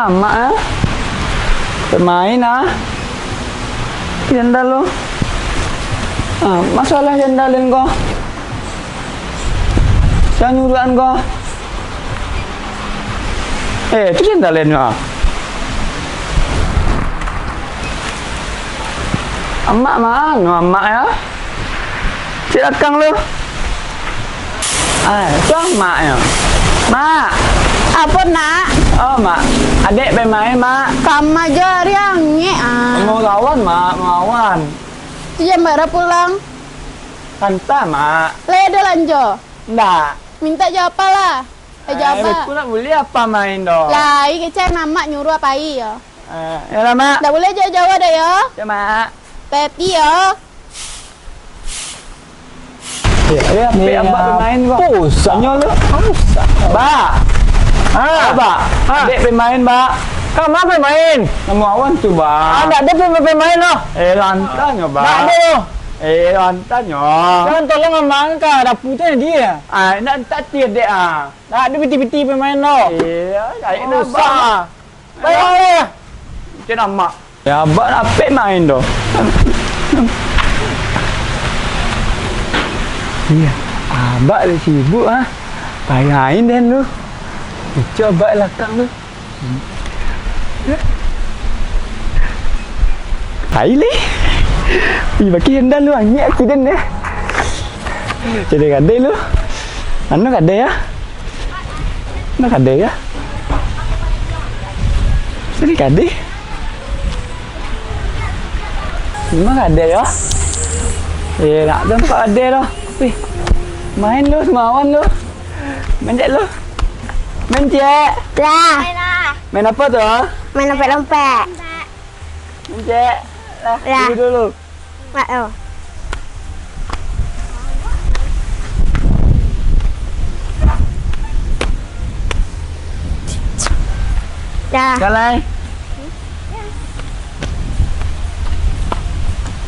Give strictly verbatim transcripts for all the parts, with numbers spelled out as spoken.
Amak, ah. Pemain, ah. Sendal lo. Ah, masalah sendal den ko. Sia nyuruakan ko. Eh, tu sendal den, ah. Amak mano, amak, yo? Cik lakang lu. Ah, tu amaknyo. Mak. Apo, Nak? Oh, Mak. Adek pai main, Mak. Kama jo ari angek, ah. Mau lawan, Mak, mau lawan. Tu jam bara pulang? Santa, Mak. Lai ado lanjo? Ndak. Mintak jo apa lah? Eh, jo apa? Aku nak buli apa main doh? Lai, kecek amak nyuruah pai yo. Eh, yo lah, Mak. Ndak buliah jauah-jauah doh yo. Yo, Mak. Hati-hati yo. Yo, yo, ambil abak pemain ko. Pusatnyo lu. Pusat. Bak. Ha. Bak. Ha. Adek pemain, Bak. Kama pemain? Namo awan tu, Bak. Ah, ndak ado pe-, pemain doh. Eh, lantanyo, Bak. Ndak ado doh. Eh, lantanyo. Jan tolong amak ka dapu tu dia. Ah, ndak, ndak ati adek ah. Ndak ado piti-piti pemain doh. Iyo, cari nabak. Susah. Baik, baik. Macam amak. Yo, abak dapek main tu. Iyo, abak lah sibuk, ah. Pai main den tu. Ico abak lakang tu. Pai leh. Ih, pakai sandal lu, angek aki den, eh. Jadi kadai lu. Anu kadai, ah. Anu kadai, ah. Jadi kadai. Anu kadai, ah. Eh, nak tempat kadai tu. Wih. Main lu, samawan lu. Main cek lu. Main cek. Lah. Main apa tu? Main lompek-lompek. Main cek. Lah, lah. Dulu, dulu. Mak, oh. Dah. Jalan.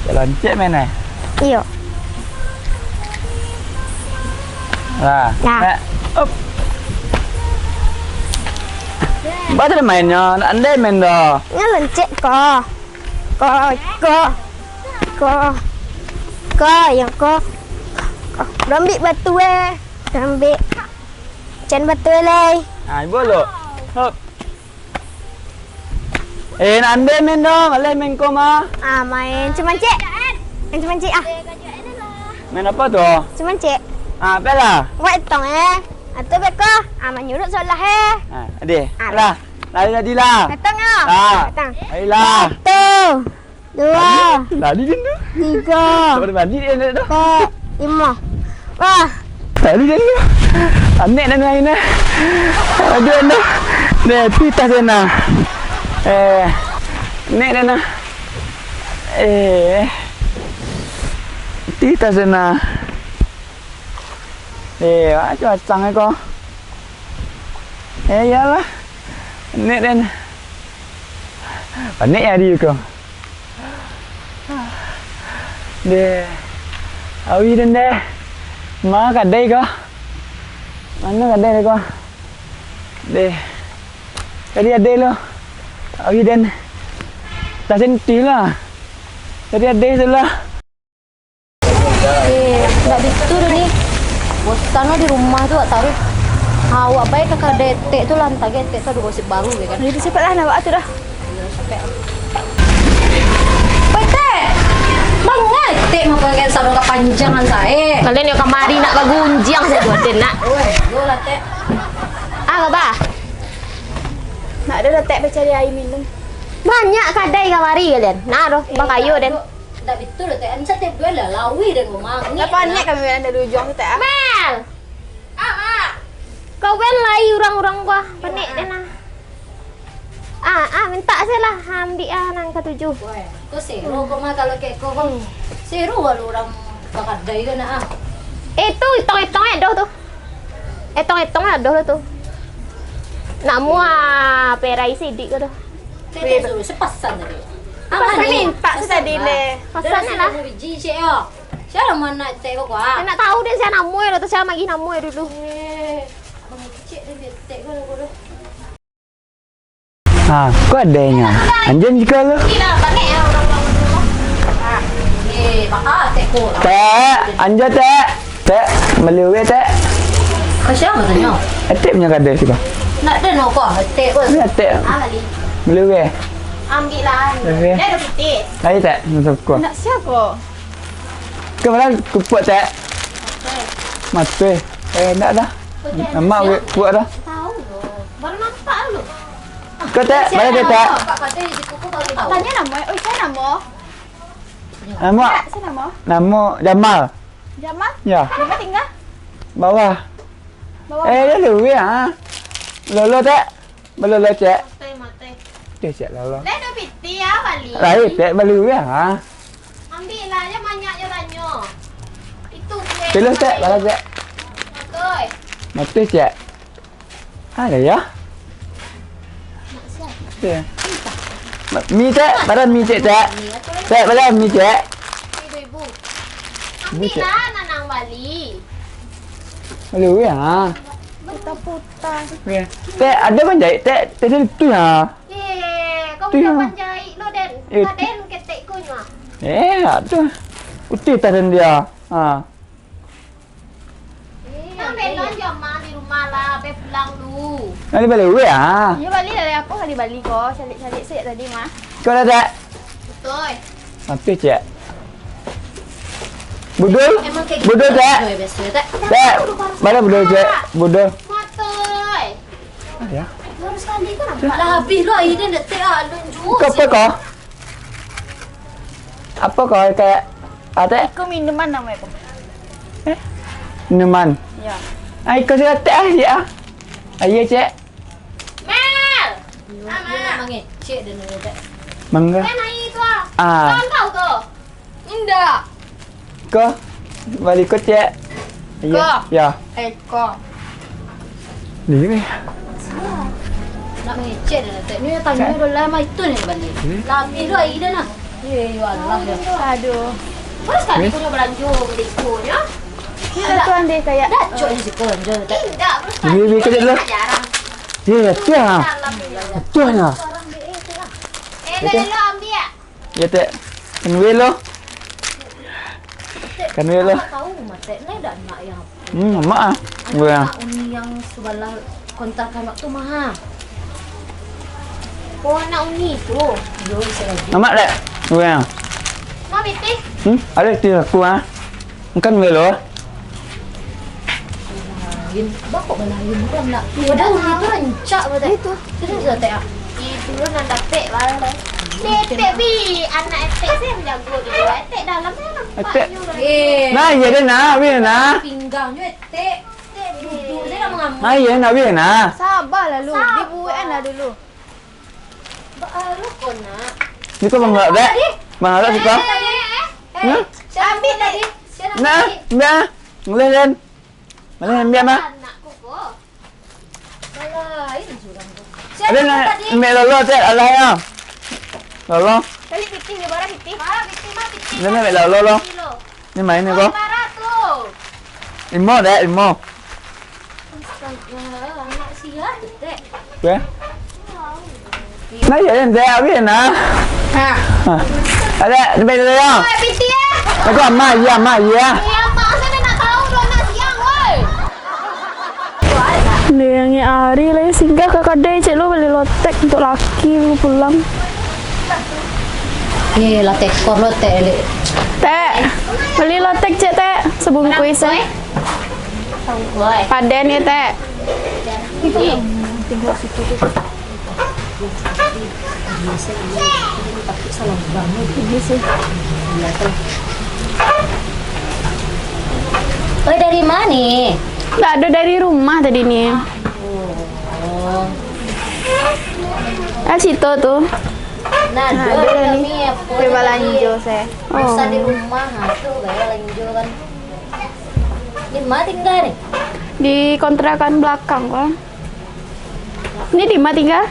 Jalan cek main, eh? Iyo. Lah. Nah. Mek. Up. Ba tadi mainnyo, ndak andai main doh. Nyo loncek ko. Ko, ko. Ko. Ko, yang ko. Ko. Ambiak batu, eh. Ambiak. Can batu, eh, lai. Ah, ibo lo. Hop. Eh, nak andai main doh, maleh main ko mah. Ah, main. Cuman cek. Main cuman cek, ah. Main apa tu? Cuman cek. Ah, apalah? Buat etong, eh. Atau beko. Ah, manyurut solah, eh. Ah, adeh. Ah, lah. Lari tadi lah. Etong, ya? Ah. Etong. Ayolah. Satu. Dua. Tadi kan tu. Tiga. Tak boleh mandi dia nak dah. Empat. Lima. Wah. Tadi kan tu. Anek dan lain eh. Aduh, aduh. Deh, pitah sana. Eh. Nek dan nah. Eh. Pitah sana. Eh, macam-macam eh kau. Eh, iyalah. Nek dan. Panik ya di ko. Deh. Awi den deh. Ma kadai ko? Mano kadai ko? Deh. Tadi adai lo. Awi den. Tasentih lah. Tadi adai tu lah. Eh, ndak bitu doh ni. Bosan lah di rumah tu, wak taruih. Ha, awak bae ka kadai etek tu lah, antah ge etek tu ado gosip baru ge kan. Jadi, capeklah nak wak tu dah. Iyo, capek. Weh, Tek! Bangun, Tek, makan kain sarung kapanjangan sae. Kalian yang kamari nak bagunjiang sajo, Den, nak. Weh, yo lah, Tek. Ah, Baba. Nak ado dah, Tek, bacari aia minum. Banyak kadai kamari kalian. Nah, doh, eh, bakayo, Den. Ndak bitu doh, Tek. Anca Tek duel lah, lawi dan mamang. Lah panek kami main dari ujuang tu, Tek, ah. Mel! Ah, Mak. Kau ben lai urang-urang ko, ah. Panek den, ah. Ah, ah, mintak se lah, ambiak, ah, nan katuju. Weh, ko seru ko mah kalau kek ko, Bang. Hmm. Seru walau urang bakadai ko nak, ah. Eh, tu, etong-etong eh, doh tu. Etong-etong ado lah tu. Nak mua perai sidik ko tu. Weh, sepasang tadi. Sepasang ni. Mintak tadi leh. Pasang lah. Biji cek yo. Sia lah mana cek ko kuah. Nak tahu deh sia namo yo, atau sia magih namo yo dulu. Eh, abang kecek deh cek ko dulu. Ha, ko adonyo. Anjiang jiko lo. Tek, anjiang, Tek. Tek, bali uweh, Tek. Ka sia katonyo? Etek punyo kadai siko. Nak den ko, Tek ko. Ni Tek. Ah, bali. Bali uweh. Ambiak lah. Uweh. Dah ada pitih. Ayo, Tek, nak siko. Nak sia ko? Ka ma kupuak, Tek? Matuih. Eh, ndak dah. Amak kupuak dah. Tahu lo. Baru nampak lo. Ko, Tek, bali, Tek. Tanyo namo, eh. Oi, sia namo? Namo? Sia namo? Namo Jamal. Jamal? Ya. Di ma tingga? Bawah. Bawah. Eh, dah luweh, ha. Lolo, Tek. Balolo, Cek. Matai, matai. Cek, Cek, lolo. Lai ado pitih, ah, bali. Lai, Cek, bali, ah. Ambiak lah, jan banyak jo tanyo. Itu, Cek. Tilu, Cek, bara, Cek? Matai. Matai, Cek. Ado, yo? Iyo. Ma-, mi, Cek, bara mi, Cek, Cek. Cek, bara mi, Cek. Ibu-ibu. Ambiak lah, Nanang bali. Bali, ah. Puta-puta. Oke. Tek, ado panjaik, Tek, Tek, Tek, tu yo. Eh, kau bukan panjaik lo, Den. Eh, Aden ketek ko nyo. Eh, aduh. Putih taden dia. Ha. Eh, nang belon jo ma di rumah lah, be pulang lu. Nah, di bali, ah. Iyo, bali lah, aku lah di bali ko. Caliak-caliak sek tadi mah. Kau dah, Tek? Betul. Mati, Cek. Budul? Emang kayak gitu. Budul, Cek? Tek. Tek. Mana budul, Cek? Budul. Mati. Ah, ya. Baru sekali tu nampak. Lah habis lu air dia, Tek, ah, lu jual. Kau apa kau? Apa kau kayak, ah, Tek? Iko minuman namo iko? Eh? Minuman? Ya. Ah, iko sih, Tek, ah, ya. Ah, iya, Cek. Mel! Iyo, mangecek dan nurut. Mangga. Kan air tu ah. Ah. Kau tahu tu? Indak. Ko, bali ko, Cek. Iya. Ko. Ya. Eh, ko. Ni, ni. Nak mangecek dan nurut. Ni tanyo dulu lah, mah itu ni bali. Ini? Lah, habis tu air dah nah. Iya, iya, Allah ya. Aduh. Terus kami punya belanjo beli ikonyo. Ini tu andai kayak, dah, cok, eh, di siko belanjo, Tek. Indak, terus kami. Ini, ini kerja dulu. Jarang. Iya, iya, Tek. Tek, nah. Eh, dah lo ambiak. Ya, Tek. Kan weh lo. Kan weh lo. Tahu, Mak, Tek. Ni dah nak yang. Hmm, mak ah. Gue yang. Mak Uni yang sebelah kontrakan waktu mah. Oh, anak Uni tu. Yo, bisa lagi. Mak, Tek. Gue yang. Mak, Betih. Hmm, ada ti aku ah. Kan weh lo. Lain. Abah kok balain pulang nak? Padahal Uni tu rancak, Bah, Tek. Itu. Serius lah, Tek, ah? Ih, dulu nan dapek barang dah. Ni Etek bi, anak Etek se nan jago dulu. Etek dalam tu nampak Etek. Eh. Nah, iya deh, nah, weh, nah. Pinggangnyo Etek. Etek duduk se nak mangamuk. Nah, iya, nah, weh, nah. Sabar lah lu, dibuek lah dulu. Baru kau nak. Ni kau mangalak, Dek? Mangalak siko? Eh, eh, eh, eh. Hmm? Siapa ambil tadi? Siapa ambil? Nah, nah. Ngulih, Den. Ngulih, ambiak, mah. Anak kau ko. Balain surang tu. Siapa ambil tadi? Ambiak lolo, Cek. Alah, ya. Lolo. Cari pitih, di bara pitih? Bara pitih, mah, pitih. Ni, ni, ambiak lolo, lo. Pitih, lo. Ni main ni, ko. Bara tu. Limo, Dek, limo. Astaga, anak sia tu, Tek. Oke. Nah, iya, Dek, habis, nah. Ha. Ha. Ada, di bawah dulu, ya. Oh, pitih, eh. Aku amak, iya, amak, iya. Iya, amak, saya nak tahu, dua anak siang, woi. Dek, yang ni hari lah, singgah ka kadai, Cek, lo bali lotek untuk laki lo pulang. Eh, lah tekor lo, Tek, Dek. Tek, bali lotek, Cek, Tek, sabungkuih, eh. Paden ni, Tek. Oi, dari ma ni? Ndak ado, dari rumah tadi ni. Oh. Ah, situ tu. Nah, nah, ado kami ni. Apo, balanjo se. Bosan di rumah, ha, tu bae balanjo kan. Di ma tingga ni? Di kontrakan balakang ko. Ni di ma tingga?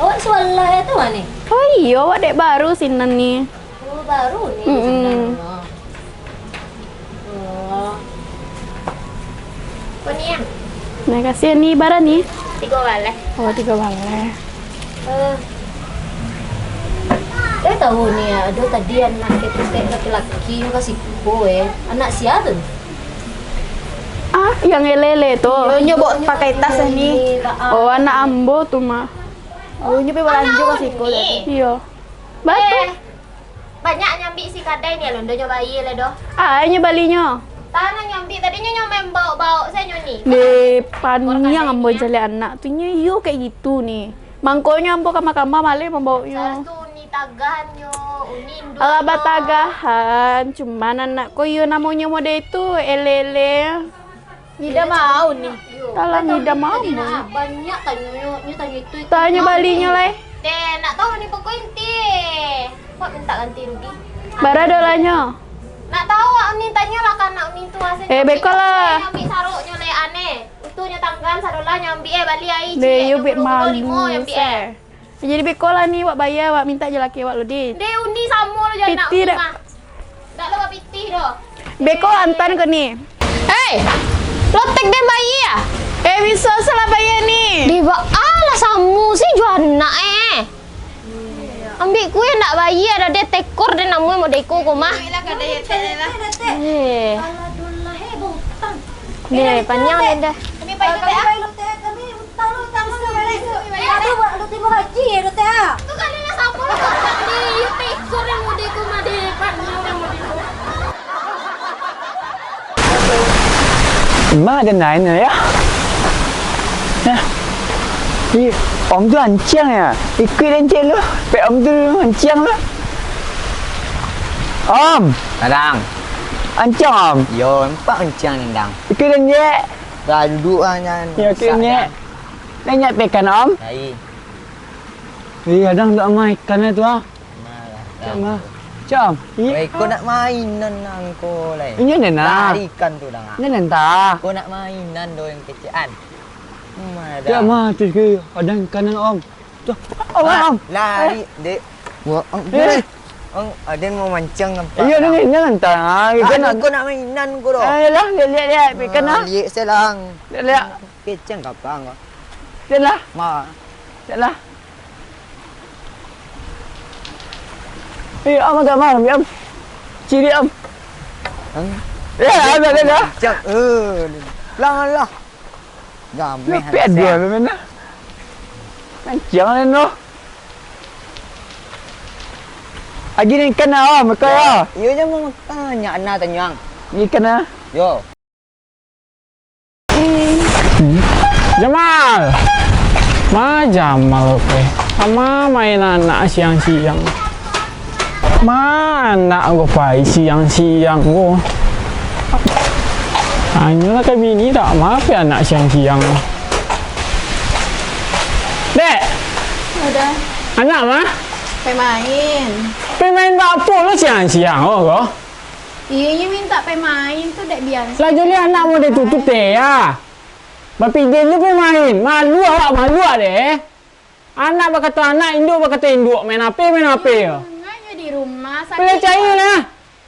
Awak sabalah tu ma ni? Oh iyo, awak dek baru sinan ni. Oh, baru ni di sinan. Mm-mm. Oh. Kau ni yang? Nah, kasihan ni, bara ni. Tigo baleh. Oh, tigo baleh. Eh, eh, tahu ni, ado tadi anak ketek laki-laki ka siko, eh. Anak sia tu? Ah, yang elele tu. Yo, nyo bawa pakai tas ni. Oh, anak ambo tu mah. Oh, nyo pai balanjo ka siko tadi. Iyo. Batua. Eh, banyak nyo ambiak si kadai ni, alun do nyo bayia lai doh. Ah, nyo balinyo. Tanah nyo ambiak, tadinyo nyo main baok-baok sajo ni. Deh, paniang ambo caliak anak tu, nyo iyo kayak gitu ni. Mangkonyo ambo kama-kama maleh mambaoknyo. Salah tu uni tagahan nyo, uni induak. Alah nyo. Batagahan, cuman anak ko iyo namonyo model itu, elele. Nida mau ni. Talah nida mau. Banyak tanyo, nyo tanyo itu, itu. Tanyo balinyo lai. Deh, nak tahu ni pokok inti. Buat minta ganti rugi. Bara dolanyo? Nak tahu awak ni tanyo lah ka anak uni tu, asanyo. Eh, beko lah. Ambiak saruknyo le aneh. Utuhnyo tanggan sadolah nyo ambiak, eh, bali ai. Deh, ciek yo nyo bek puluah malu, limo nyo ambiak, eh. Jadi beko lah ni, wak bayia, wak mintak jo laki wak lo, Din. Deh, uni samo lo jo anak uni mah. Dak lo wak pitih doh. Beko antan ko ni. Hei! Lotek den bayia? Eh, biso salah bayia ni. Deh, ba-, alah samo si jo anak, eh. Ambiak kue ndak bayia, ado deh tekor deh namonyo model iko ko mah. Eh. Deh, paniang deh dah. Ma den lain yo? Nah. Ih, om tu anciang yo. Ikuik den ciek lu. Pek om tu anciang lu. Om. Kadang. Anciang, om. Yo, nampak anciang ni, dang. Ikuik den ciek. Dah duduk ah, nyan. Yo, ikuik den ciek. Nyo nyak pekan, om. Ai. Ih, adang dak makan tu ah. Malah. Cam ah. Cam. Ih. Weh, ko nak mainan nangko lai. Inyo nan ah. Larikan tu dang ah. Inyo nan tah. Ko nak mainan do yang kecekan. Malah. Cam ah, tu ke adang kanan om. Tu. Om, ah, om. Lari, dek. Wah, om. Eh. Om, aden mau mancang nampak. Iyo, ni, ni nan tah. Ah, ko nak mainan ko do. Ah, yalah, liek, liek, liek. Pikan ah. Liek selang. Liek, liek. Keceng kapang ko. Janlah. Ma. Janlah. Eh, am agak malam, ya, am. Ciri, am. Hah? Ya, am, am, am. Cak, eh, pelan lah. Gameh. Lu pek dua lu, men, ah. Kencang, men, lu. Agi ni ikan, ah, mereka, ya. Iyo, jangan makan, nyak, nah, tanyang. Ikan, ah. Yo. Jamal! Ma Jamal ko? Kama main anak siang-siang? Ma anak ko pai siang-siang ko? Hanyolah ka bini dak ma pai anak siang-siang. Dek! Ada. Anak ma? Pai main. Pai main baapo lo siang-siang ko? Iyo, inyo mintak pai main tu dek biaso. Lah jadi anak model tu, tu teh, ah. Bapikir lu pai main. Malu awak, malu awak deh. Anak bakato anak, induak bakato induak, main apo, main apo yo. Inyo di rumah sakik. Piliah cari lah.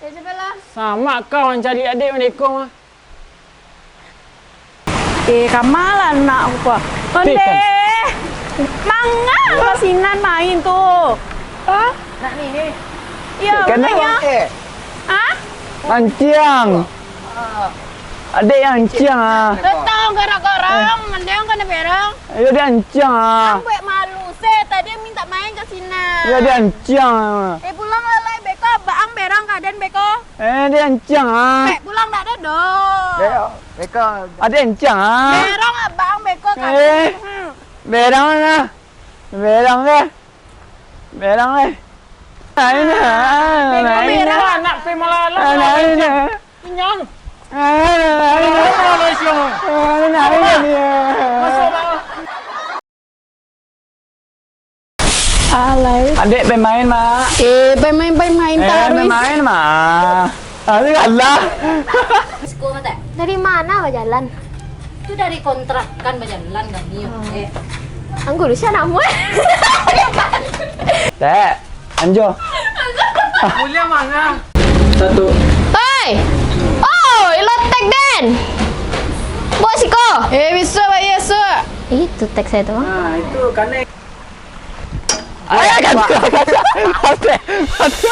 Ya, cobalah. Sama kau mancari adik model ko mah. Eh, kama lah nak ko. Ondeh. Manga lah sinan main tu. Hah? Nak ni, ni. Iyo, makanya. Hah? Anciang. Adek yang anciang ah. Tetong garang-garang, mending kena berang. Ayo, dek anciang ah. Buek malu se, tadi mintak main ka sinan. Ayo, dek anciang ah. Eh, pulang lah lai, beko, baang berang kaden beko. Eh, dek anciang ah. Pek pulang dak ado doh. Dek, beko. Adek anciang ah. Berang abang beko kaden. Eh, berang lah. Berang deh. Berang deh. Lain ah. Beko lain berang ah. Anak pe malah. Ah, lain ah. Inyang. Ah, lain ah. Lain ah. Ah, lain ah. Masuk lah. Alai. Adek pai main, Mak. Eh, pai main, pai main eh, taruih. Pai main, Mak. Alah, alah. Dari mana bajalan? Tu dari kontrakan bajalan kami. Oh. Eh. Anggur, siapa nama? Tek, anjo. Mulia manga. Satu. Oi! Oh, ilotek den. Buat siko. Eh, bisa, Pak Yesus. Itu teks saya tu. Nah, itu kanek. Ayo, kan? Mati, mati.